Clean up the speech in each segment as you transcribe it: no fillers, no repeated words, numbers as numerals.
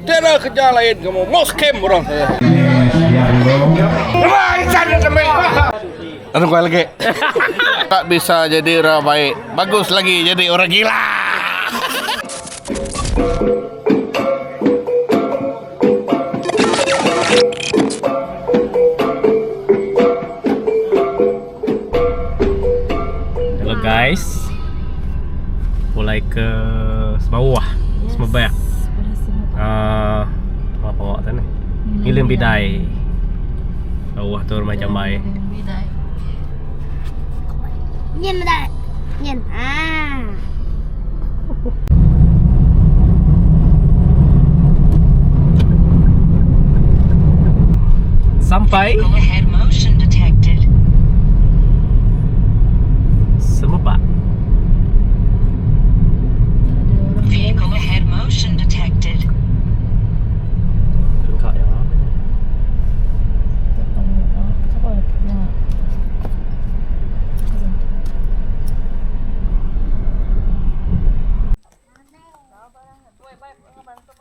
Tiada kerja lain kamu mau scam orang saya. Anu kau lagi. Tak bisa jadi orang baik. Bagus lagi jadi orang gila. Hello guys. Pulai ke Semawah, Semebak. Ah, apa bawa tu ni? Ngiling Bidai. Bawah tu rumah jambai. Nyin dah. Nyin. Ah. Sampai Go ahead motion detected. Semebak. Vehicle ahead motion detected. Lengkap ya.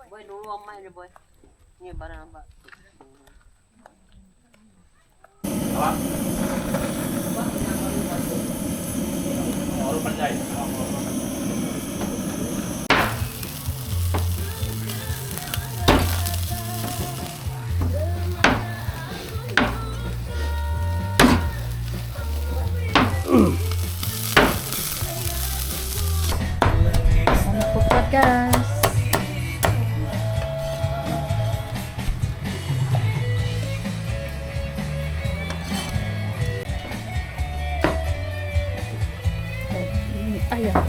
Boy, dulu amai dia boy. Ni barang nampak. Pupat guys. Ini ayam.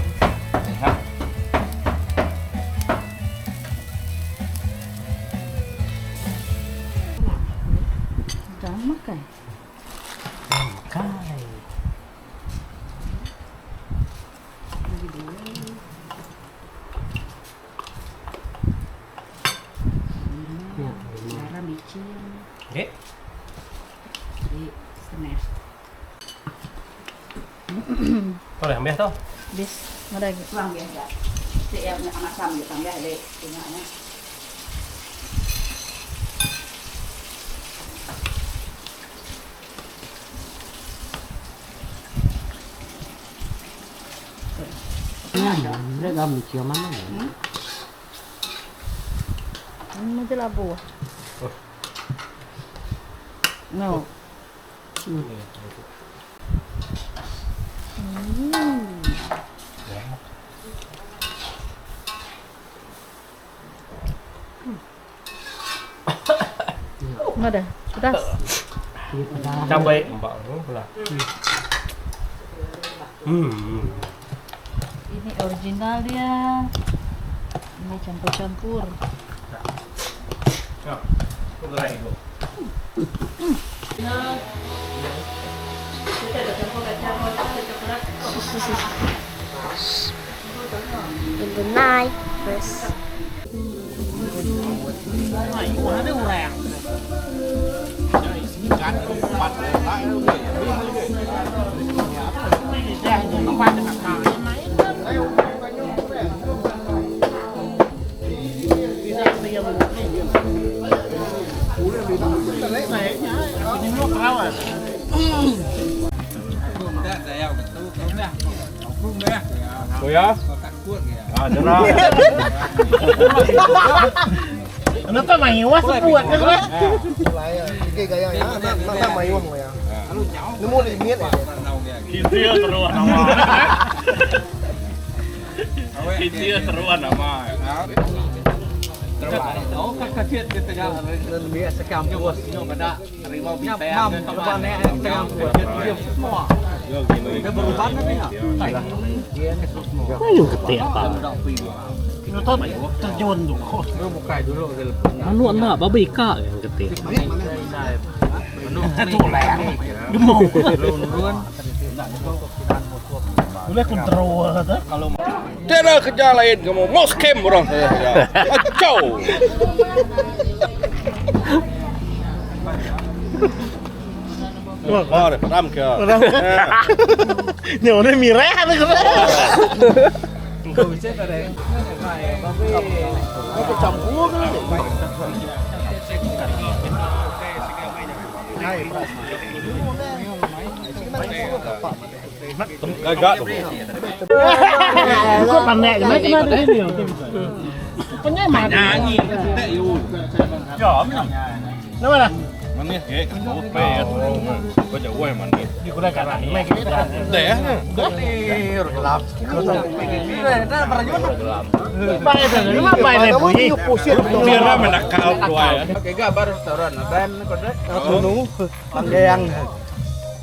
Jangan makan. Kai. Garam bicin. Okey. Jadi setengah. Kau dah ambil tu. Bis, ada lagi. Tuang biasa. Si yang masam dia tambah dek punyanya. Ini macam labu. No. Nggak ada. Pedas. Cabai empat tu pula. Hmm. Ini original dia. Ini campur-campur. Ya. Kau gerai tu. In the night first. Oh ya? Ah, jerah. Kita seruan nama. Kita seruan nama. Ayo ketik apa? Terjun tu. Anu nak babi kak yang ketik. Gemuk. Boleh kontrol kata. Tiada kerja lain kamu mau scam orang saya. Kacau. Wah, ram ke. Ni orang mirah tu.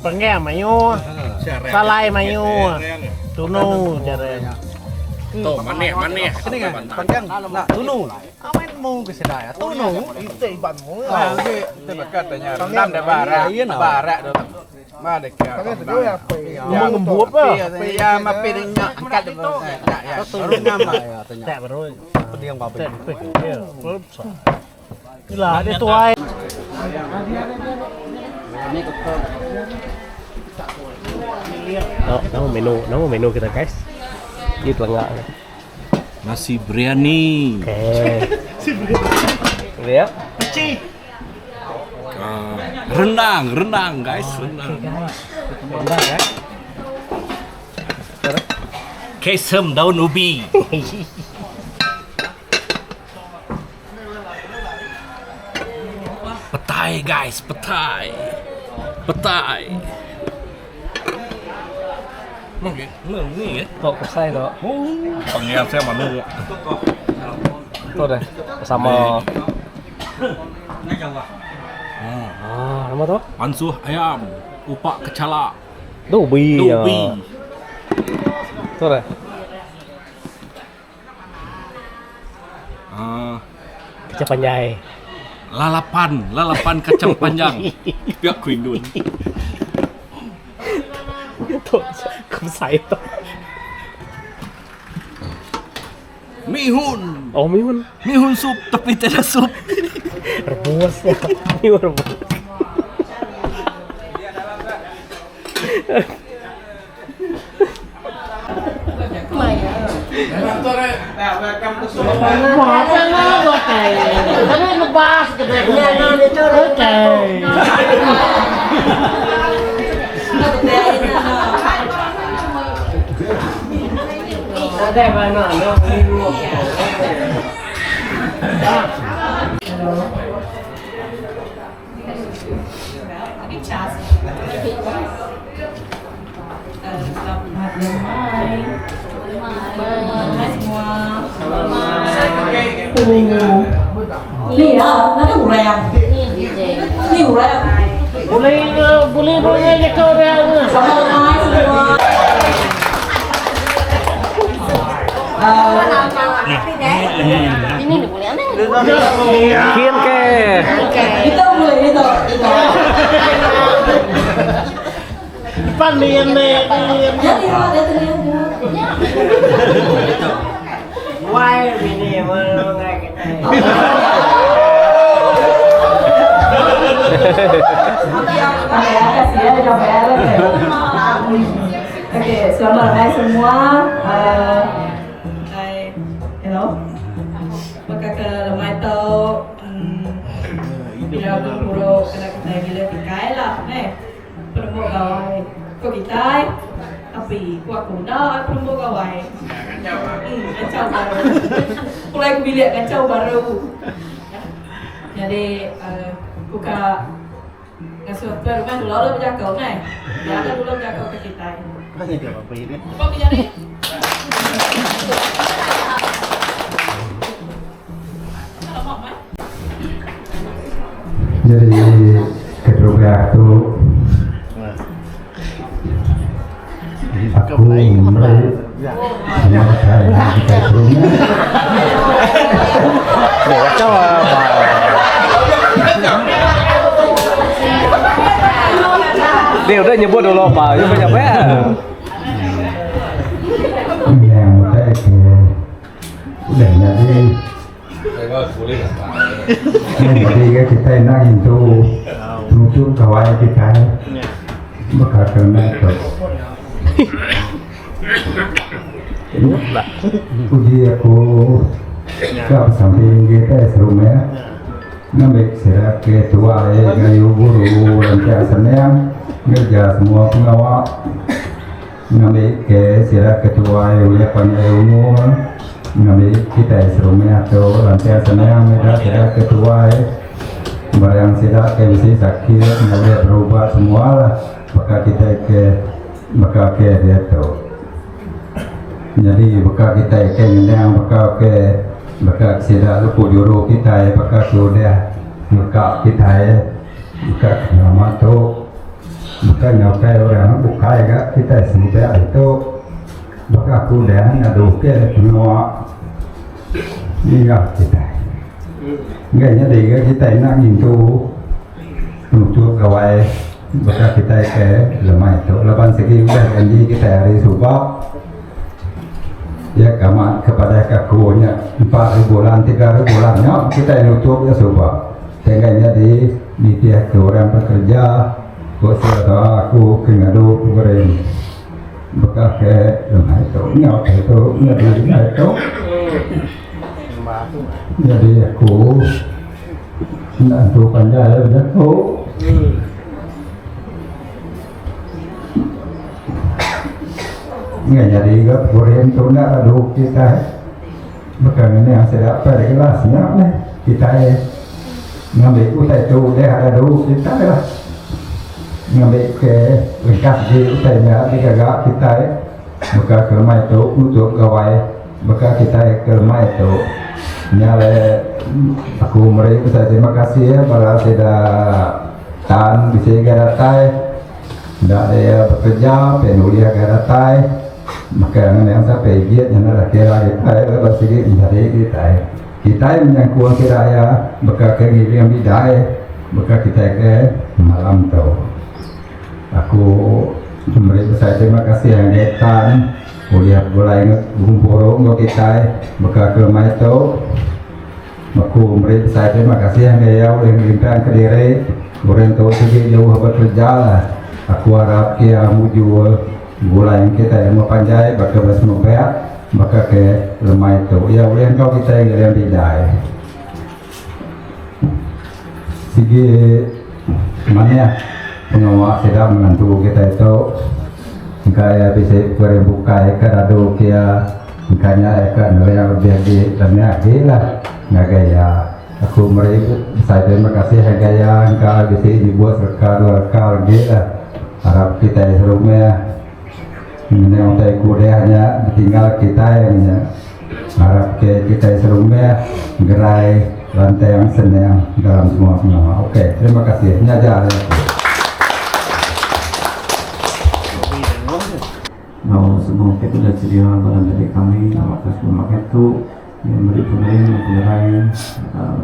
Penggang mayuh, salai mayuh, tunu cara nya. Tu manih manih. Penggang nak tunu. Amai nemu ke sida ya. Tunu. Rendam dah barak. Barak tu. Ngumung ngembup ah. Ya mapi dia angkat dia. Ya. Rendam lah. Tak baru. Tak Itulah dia tuai. Nama, nama menu, nama menu kita guys. Ini telengak. Nasi biryani. Okay. Lihat. Rendang, rendang guys, rendang. Rendang ya. Kesem daun ubi. Petai guys, petai. Petai. Mungkin, ni eh. Tok kesai tok. Panggil saya manu. Tu dah sama. Ah, nama tu? Pansuh ayam, upak kecala, Tu ubi. tu ubi. Tu dah. Ah, Kacang panjai. lalapan, lalapan kacang panjang. Pihak Kuindun. Tu kesai tu. Mihun, Oh, mihun. mihun sup tapi tidak sup. Rebus. Mihun rebus. Boleh boleh boleh je kau dah. Ini dah boleh aneh. Kian ke. Itu boleh itu. Itu. Pan ni ni. Ya, dia dia dia. Why ini mengenai kita? Kasih ya, Okey, selamat lemai semua. Hai, hello. Maka ke lemai tu, bila berpura kena kita gila tikai lah, eh. Peremuk gawai. Kau kita, tapi ku aku nak peremuk gawai. Kacau baru. Mulai ke bilik kacau baru. Jadi, buka ngasuh tuan rumah dulu lah berjaga kan. Dia dulu berjaga ke kita. Apa kerja ni? Jadi keterubah tu aku meri sama saya kita rumah. Để kacau ah. Dia udah nyebut dulu apa? Dia banyak apa? Yang udah ke udah jadi jadi kita nak itu tutup kawai kita bakal kena tu. Uji aku Ka besampi kitai serumah ngambi sida ke tuai ngayu guru lanchar senang ngereja semua pengawa ngambi ke sida ke tuai ulih panjai umur ngambi kitai serumah tu lanchar senang meda sida ke tuai barang sida ke bisi sakit enda ulih berubat semua lah baka kitai ke baka ke diatu. Nyadi baka kitai ke ngenang baka ke baka sida lepu juru kitai baka ke udah meka kitai baka ke ngelama tu baka nyaukai orang bukai ga kitai semubek ditu baka ke udah ngadu ke pengawa ngiga kitai. Enggai nyadi ga kitai enda ngintu penutup gawai. Baka kitai ke lemai tu laban sigi udah janji kitai hari suba iya ke amat ke padah ke aku nya empat hari bulan tiga hari bulan nya kitai nutup iya suba tengah nya di nitih ke orang bekerja ko sida aku ke ngadu program baka ke lemai tu nya utai tu nyadi lemai tu nyadi aku. Enda entu panjai bejaku. Ngai nyadi ga program tu enda adu kitai. Baka ngena sida apai kelas nya meh kitai ngambi utai tu udah adu kitai lah. Ngambi ke lengkas agi utai nya digaga kitai baka ke lemai tu nutup gawai. Baka kitai ke lemai tu nya alai aku meri besai terima kasih bala sida tan bisi ga datai enda dia bekerja pia ulih ga datai maka ngenang sampai igit nya enda kira kitai laban sigi menyadi kitai. Kitai menyangkung sida iya baka ke ngiring bidai baka kitai ke malam tu. Aku meri besai terima kasih ngagai tan. Ulih begulai begempuru enggau kitai baka ke lemai tu. Aku meri besai terima kasih ngagai iya ulih ngelimpangka diri. Orang tu sigi jauh bekereja lah. Aku arap ke iya mujur begulai enggau kitai umur panjai baka ba Semebak baka ke lemai tu. Iya ulih enggau kitai ngiring bidai. Sigi manah pengawa sida menantu kitai tu engka iya bisi program bukai ka dadu ke iya engka nya iya ka nerang lebih agi lebih agi lah ngagai iya. Aku meri besai terima kasih ngagai iya engka bisi nyebut sereka dua leka agi lah arap kitai serumah ngena utai ku udah nya ditinggal kitai nya. Arap ke kitai serumah gerai lantang senang dalam semua pengawa. Ok terima kasih nya aja ari aku. Enggau semua utai ke udah sedia bala menyadi kami awakka semua pemakai tu iya meri pengering enggau pengerai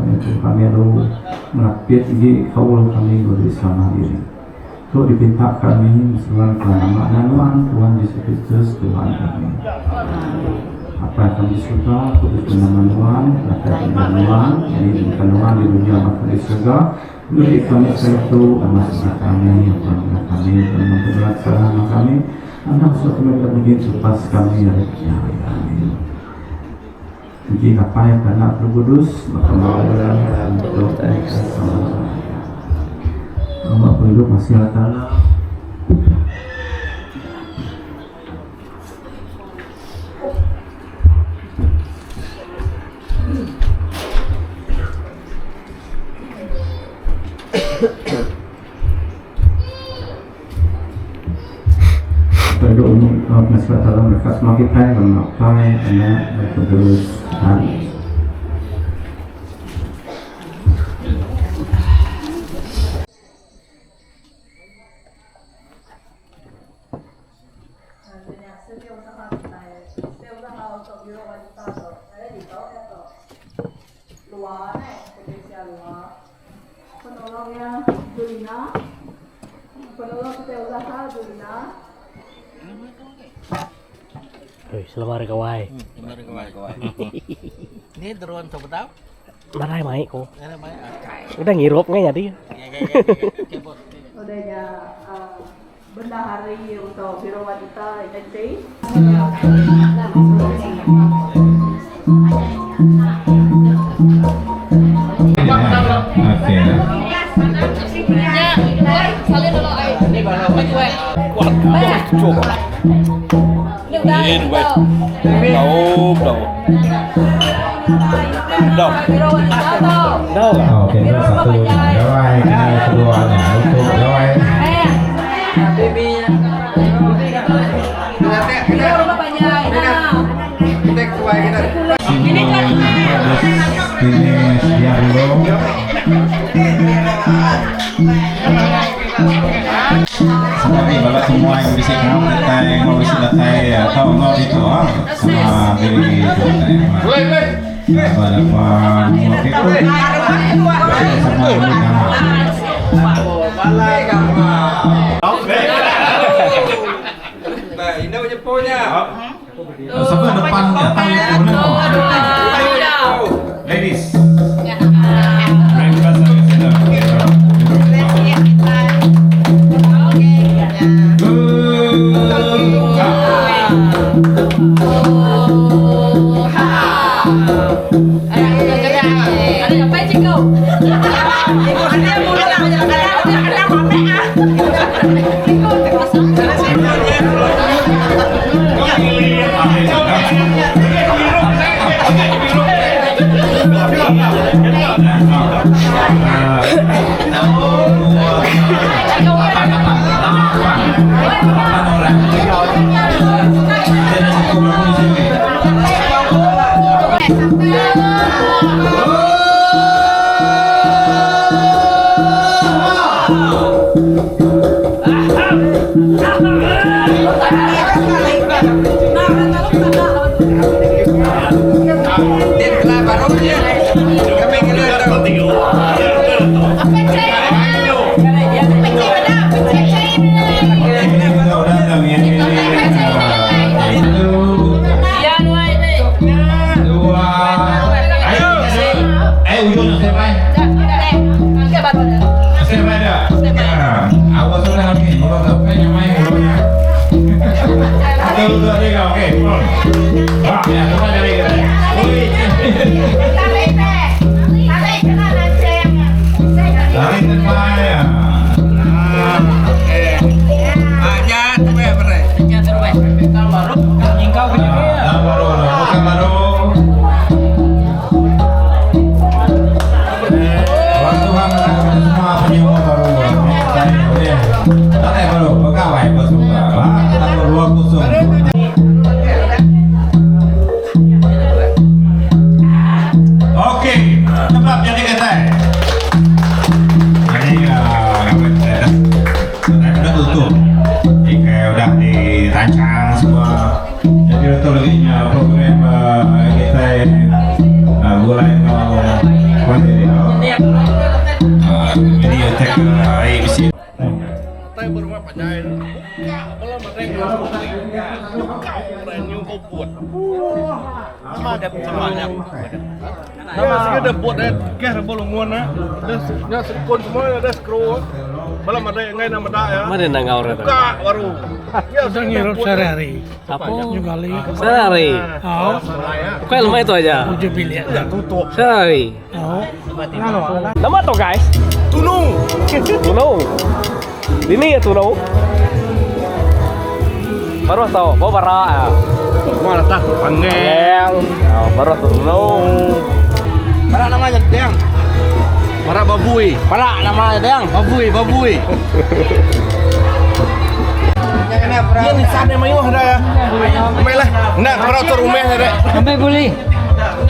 ngagai kami lalu ngerapit agi kaul kami enggau diri sama diri. Tu dipinta kami beseruan ke nama anak nuan Tuhan Jesus Kristus Tuhan kami. Apai kami di surga, kudus nama nuan, datai kerajaan nuan, nyadi deka nuan di dunya baka di surga. Beri kami seharitu amat sebelah kami, ampun dosa kami, lalu ngampun berat salah enggau kami, anang suah kami deka megi selepas kami ari penyai. Amin. Puji Apai, Anak, Roh Kudus, baka mula, diatu, sama-sama. Awak pengidup masih Allah Taala. Perlu masalah dalam dekat semua kita dalam apai, anak, dan kudus. Amin. Oi, selamat hari gawai. Ni drone tu betau. Nadai mai ko. Udah ngirup ngai nyadi. Udah nya bendahari untuk Biro Wanita Industri. Cuk. Ini weh. Tahu, tahu. Dah. Dah. Okey, satu gawai, kedua nya untuk gawai. Ini sedia dulu. Sekali bala semua yang bisi ngau datai ngau bisi datai tau ngau ditu ah sama diri datai bala pa ngau ke tu sama diri nama. Sapa depan nya tang Ladies. Utai ba rumah panjai buka bala madai enggau nyukau orang nyukau bot. Nama Nama sigi deh bot eh gas reba lungun eh. Deh nya sekun semua deh skru. Bala madai enggai enda meda iya. Mana nangau orang tu? Buka baru. Ya Udah ngirup sehari-hari. Apa? Nyugali. Sehari. Oh. Bukan lemai tu aja. Ujung bilik. Sehari. Oh. Nama tu guys? Tunu. Tunu. Dini ya tunu. Baru tahu, bawa bara ah. Semua letak panggil. Oh, baru tunu. Bara namanya Deng. Bara babui. Bara namanya Deng. Babui, babui. Iya ni sana mayuh dah ya. Mai lah. Nak beratur rumah dah. Sampai boleh.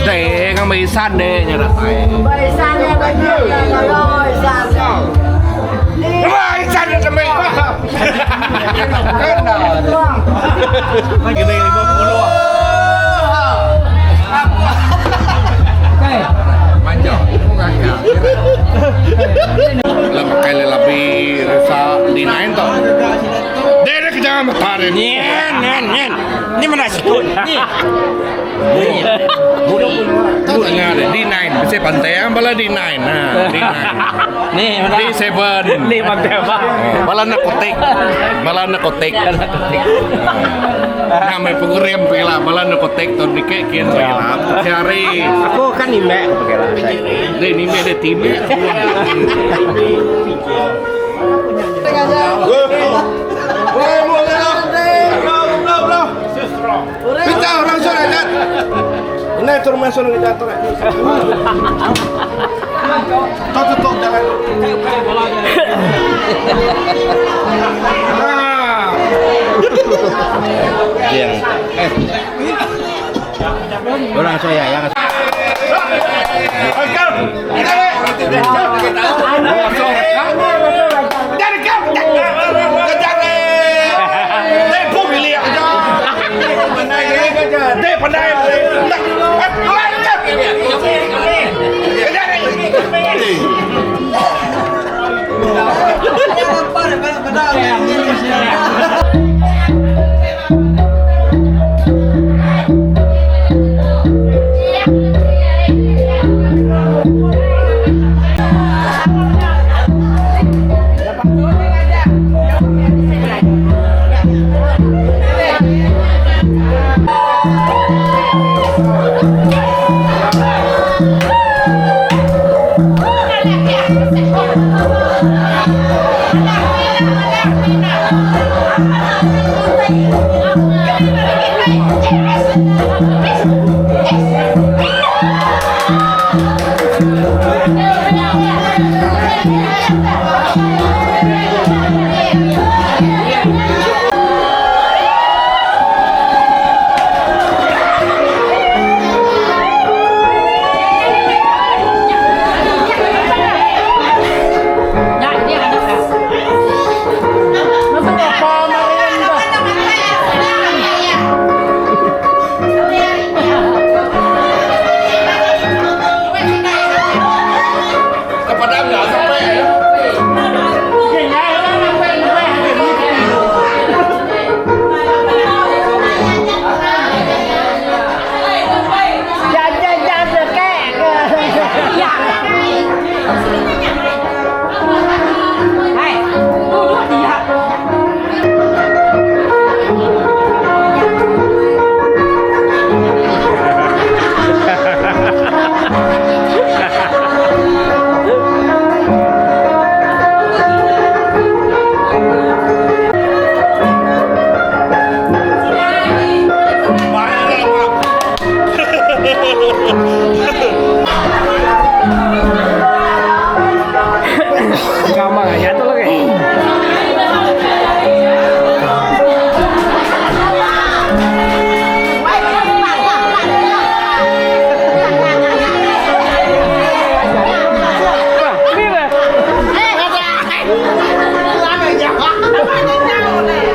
Deh, ngambil isan deh nya datai. Isan dia isan. Wah, isan dia sampai. Kita 50. Lah makai lelabi resa di nain to. Deh deh jangan mata deh. Nyen, nyen, nyen. Ni mana sikut? Ni. Tu tengah deh D9. Mesti pantai yang bala D9. Nah, D9. Ni mana? D7. Ni pantai apa? Bala narkotik. Bala narkotik. Nah, mai pengerim pergilah bala narkotik tu dikek kian pergilah. Cari. Aku kan nimbek aku pakai lah. Deh ni dia time. Weh, boleh lah. Kita orang sudah jat. Ini turun masuk dengan jatuh. Tok tutup jalan. Ah. Yang. Eh. Orang saya yang Kamar aja tu lagi.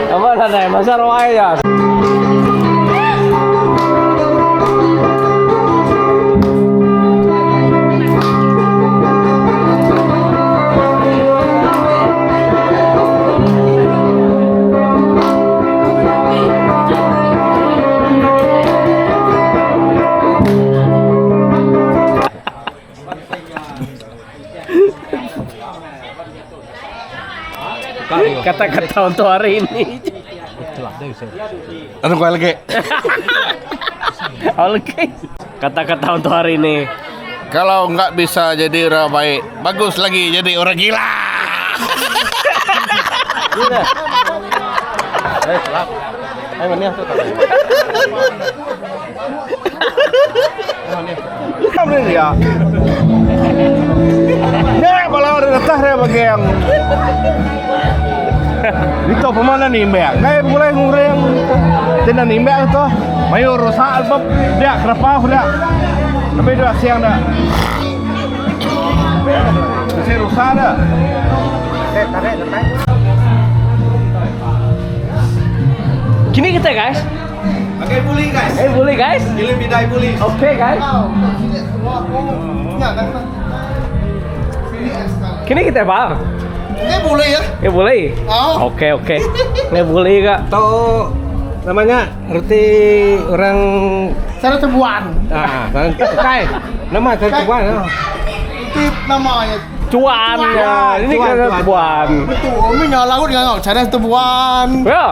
Apa nadai masa ruai ya. Kata-kata untuk hari ini. Anu kau lagi. Oke. Kata-kata untuk hari ini. Kalau nggak bisa jadi orang baik, bagus lagi jadi orang gila. Eh, selap. Eh, mana tu tak? Apa ni dia? Nak kalau ada datang dia bagi yang Itu pemana ni mbak? Ngai boleh ngurang. Tina ni mbak tu. Mayu rosak album dia kenapa dia? Tapi dia siang dah. Saya rosak dah. Kini kita guys. Okay, bully guys. Eh boleh guys. Gila bidai bully. Okay guys. Kini kita bang. Eh boleh ya? Eh boleh. Oh. Oke oke. Eh boleh kak. Tahu namanya roti orang Cara tebuan. ah, kai. Nama cara tuan. Itu namanya. Cuan ya. Ini Cuan, kan cuan. cuan. Betul. Umi laut dengan cara tebuan. Ya.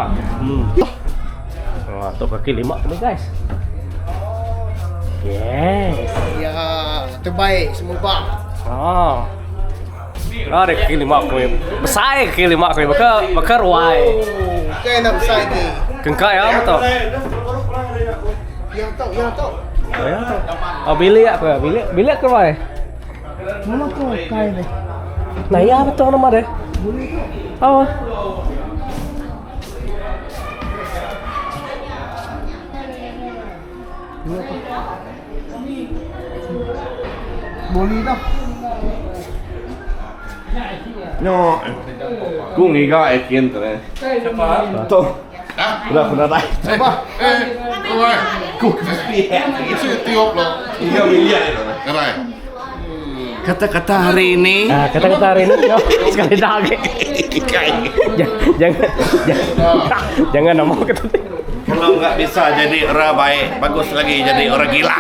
Wah, tuh kaki lima nih guys. Yes. Ya, terbaik semua bang. Oh. Oh, ada kaki lima aku. Besar kaki lima aku. Maka maka ruai. Oke, nak besar ni. Kengkak ya betul. Ya tu, ya tu. Ya tu. Oh bilik apa? Bilik bilik ke mai? Nama tu kai ni. Nah ya betul nama dia. Oh. Boleh dah. No. Ku ngiga ekin tu eh. Tu. Udah aku nadai. Apa? Eh, oi. Ku kepiak. Itu tiup lo. Iya bilik. Ngerai. Kata-kata hari ini. Ah, kata-kata hari ini yo, sekali lagi. Jangan jangan jangan ngomong kata. Kalau nggak bisa jadi orang baik, bagus lagi jadi orang gila.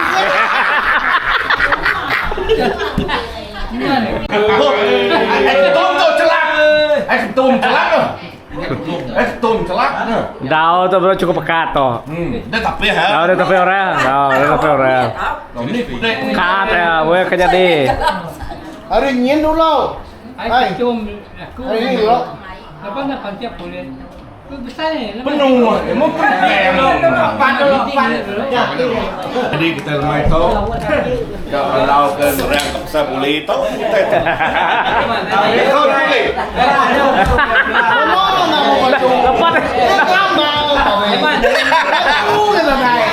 Ketum tu celak. Eh ketum celak tu. Eh ketum celak tu. Dau tu belum cukup pekat tu. Dia tapi ha. Dau dia tapi orang. Dau dia tapi orang. Kat ya, boleh kerja di. Hari nyin dulu. Hai. Hari ni dulu. Penuh, emang penuh. Jadi kita lemai tu, tak kalau ke orang ke pasal boleh tu, kita tu. Kau boleh. Lepas.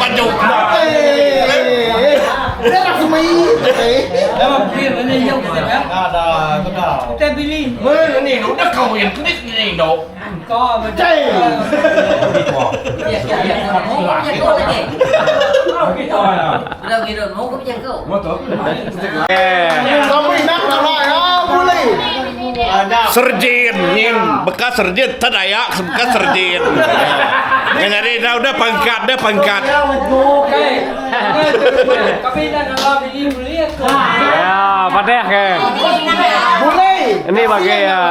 Baju. Dia langsung main. Hei, ni udah kawin, ni ni no. Cai. Kami nak nak ya boleh. Serjin, nyin, bekas serjin, terdayak bekas serjin. Jadi dah udah pangkat, dah pangkat. Ya, padah ke. Boleh. Ini bagi ya.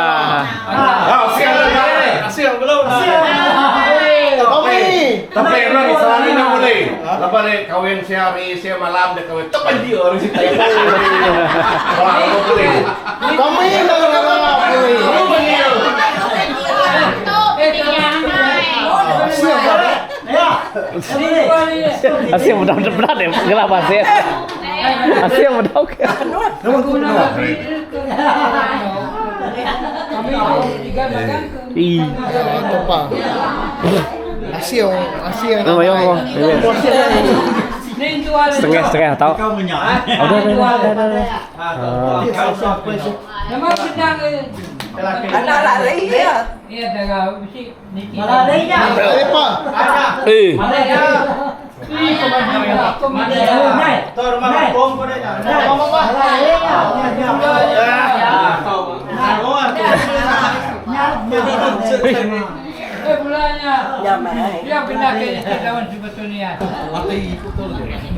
Ah, siap Siap belum. Kami. Tapi orang Islam ni boleh. Lepas ni kahwin siang hari, siang malam dia kahwin. Tepan dia orang situ. Wah, boleh. Kami nak nak boleh. Asyik mudah berat ya, gelap asyik. Asyik mudah ke. Ih. Apa? Asyik, asyik. Oh, ya, oh. Setengah setengah tahu. Oh, udah, udah, udah, udah, udah. Ah. Apa? Eh.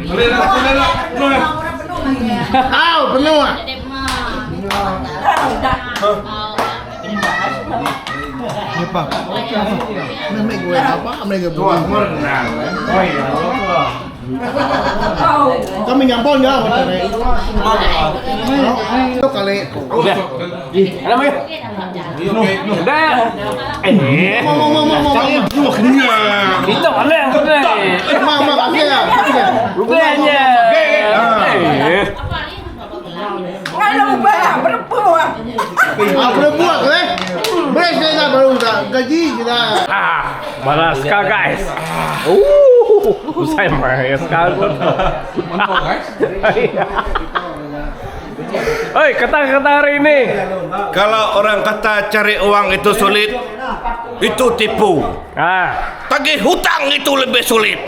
Boleh lah, boleh lah. Aw, penuh ah. Apa? Mereka gue apa? Mereka gue. Kami nyampol ya, Itu kali. Udah. Ih, ada apa ya? Udah. Eh. Mau mau mau mau. Itu mana yang benar? Mau mau kasih ya. Rupanya. Eh. Ah, berbuat eh. Boleh saya baru gaji kita. Ah, Manaska guys. Usai mah sekali. Mantap guys. Oi, kata-kata hari ini. Kalau orang kata cari uang itu sulit, itu tipu. Ah. Tagih hutang itu lebih sulit.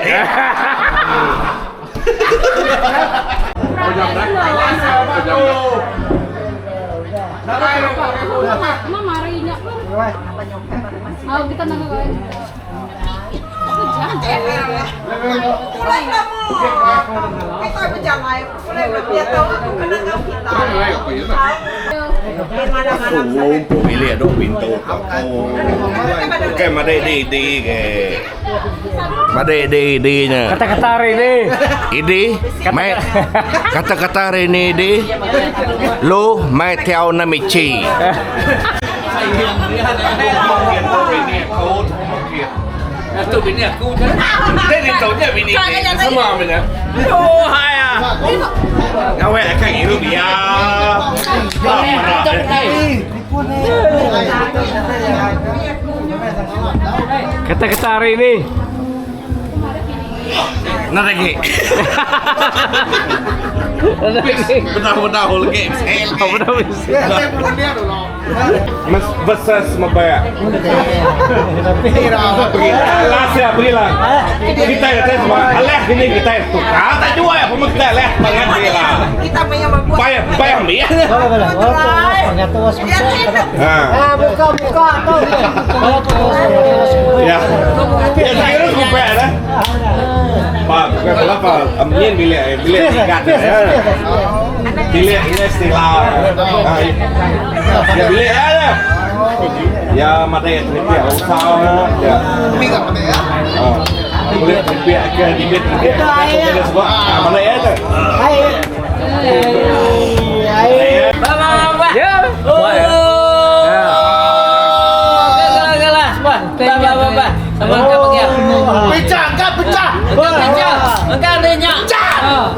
Pilih ada pintu. Okey, madai di di ke. Madai di di nya. Kata-kata hari ini. Idi, mai kata-kata hari ini di lu mai tiao na michi. Tu bini aku je. Dia ni tahu je bini ni. Sama bini. Oh, hai ah. Ngawek akan ngirup iya. Kata-kata hari ini. Nak lagi. Benar-benar lagi. Benar Mas versus Mabaya. Pergi. Alas ya, pergilah. Kita ya semua. Alah ini kita itu. Kau tak jual ya, pun kita alah bangat dia lah. Kita punya membuat. Bayar, bayar ambil ya. Boleh boleh. Ha. Ah, buka buka tu. Ya. Ya, kira sampai dah. Pak, bukan berapa? Amin bilik, bilik tiga. Bilik ini istilah. Ya bilik ya. Ya mata ya tripia usah ya. Boleh tripia ke dibit tripia. Sebab mana ya tu? Ai. Ba ba ba ba. Ya. Oh. Galah galah. Ba ba ba ba. Sama kau panggil. Pecah, angkat pecah. Engkau pecah. Engkau ada nyak.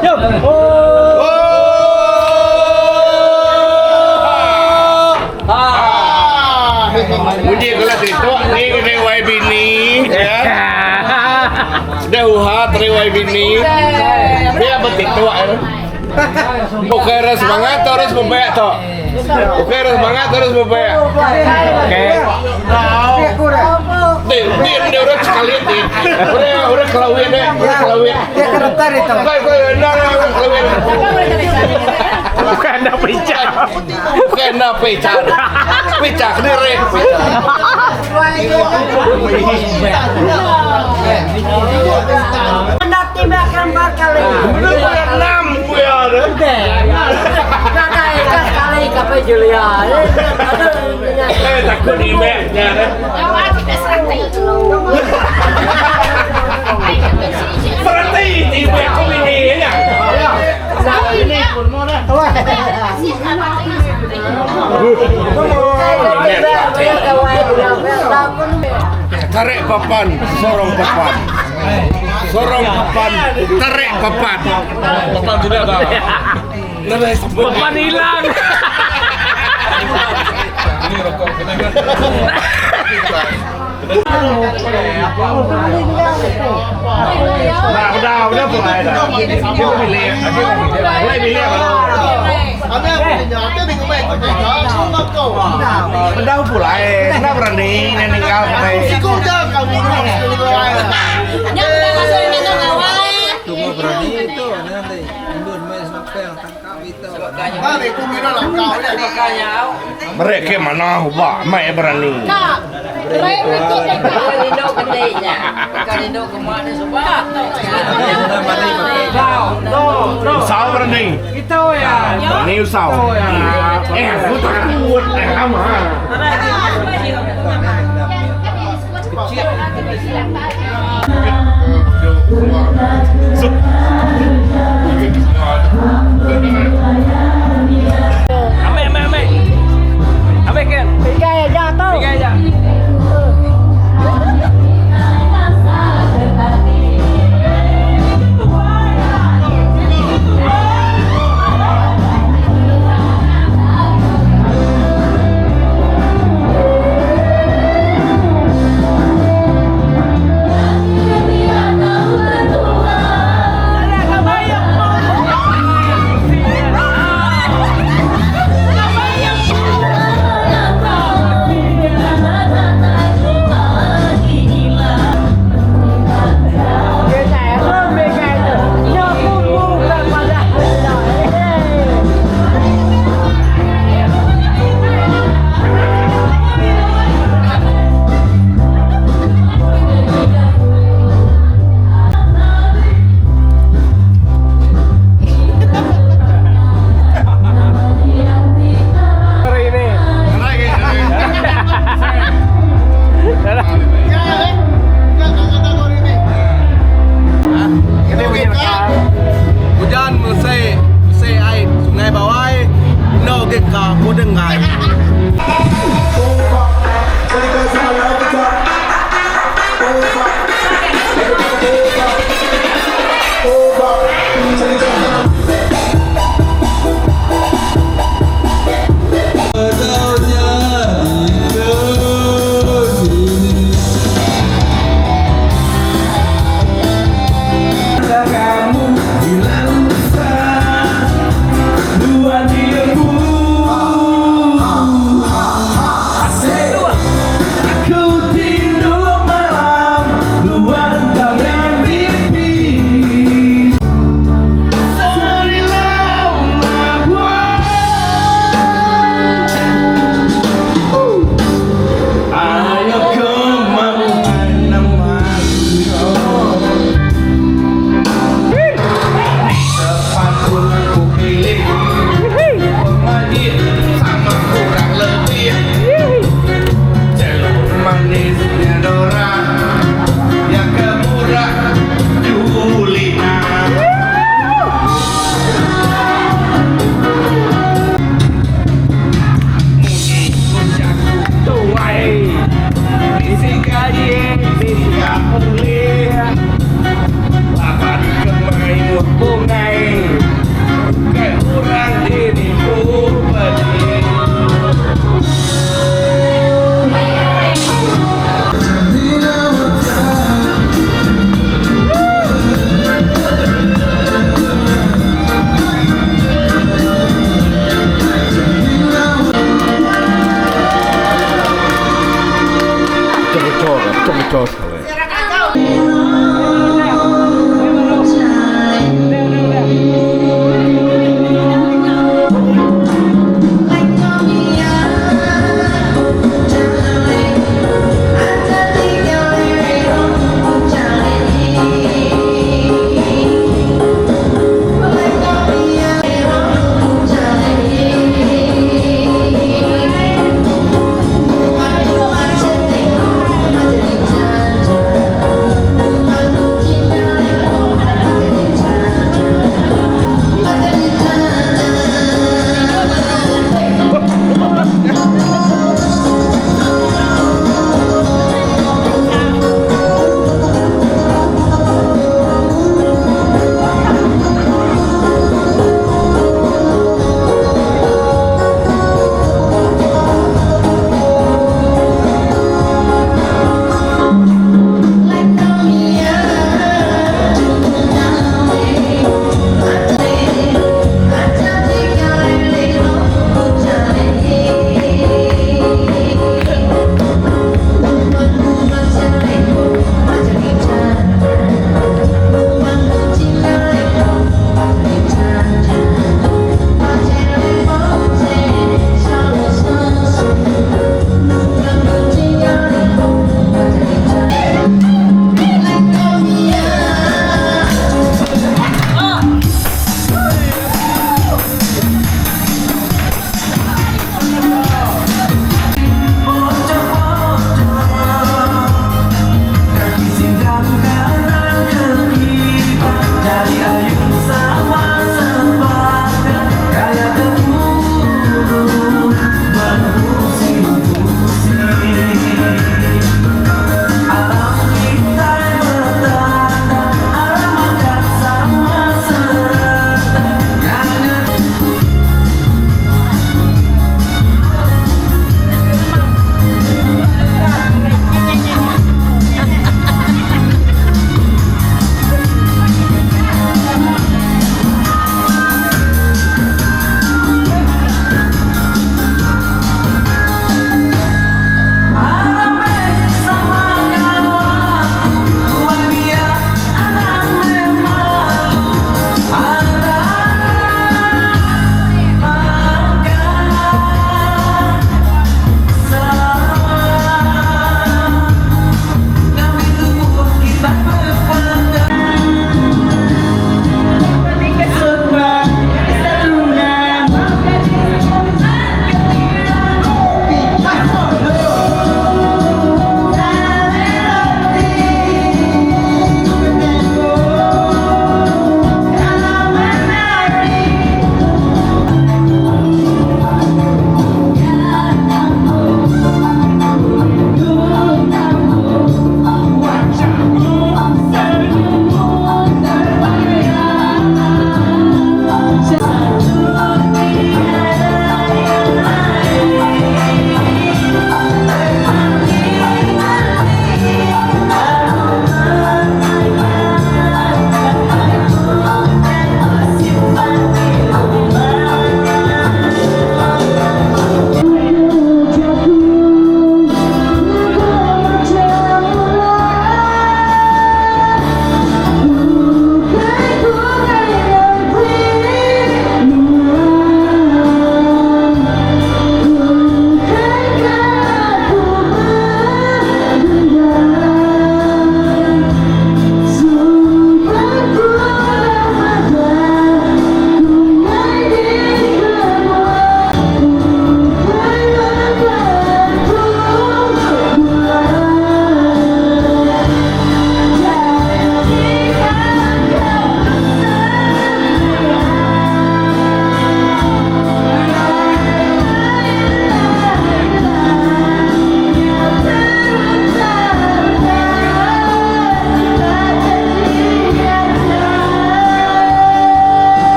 Jom. Oh. Ah. Uji kalau itu ni kena wai bini ya. Dah uha teri wai bini. Dia betul Oke, harus semangat terus membayar toh. Oke, harus semangat terus membayar. Okey. Dia dia dia orang sekali ni. Orang orang kelawin deh, orang kelawin. Dia kereta itu. Kau kau nak orang kelawin. Bukan dah pecah. Bukan nak pecah. Pecah kena rek. Pecah. Nanti makan bakal. Benar enam gue ada. Kakak ikan sekali kape Julia. Eh takut ni mek. Serati ni mek aku ini ya. Tarik papan, sorong papan. Sorong papan, tarik papan. Papan sudah dah. Papan hilang. Ini rokok kena kan? Dah, dah, dah mulai dah. Kita pilih, mulai pilih apa? Dah mulai, dah berani, meninggal Tunggu berani itu nanti. Indun main snapel tangkap itu. Mereka mana ubah, mai berani. Usau berani. Itu ya. Berani usau. Eh, aku takut. Eh, lama. Ambil ambil ambil. Ambil kan? Tiga aja tu. Tiga aja. Hari ini. Hujan mesai mesai air sungai bawai no ke ka ko dengai. Kacau-kacau sekali.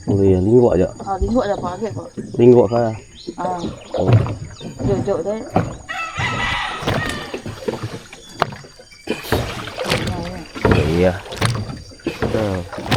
Boleh lingguk aja. Ah, lingguk aja pak agak pak. Lingguk saya. Ah. Oh. Jok-jok deh. Iya. Hmm.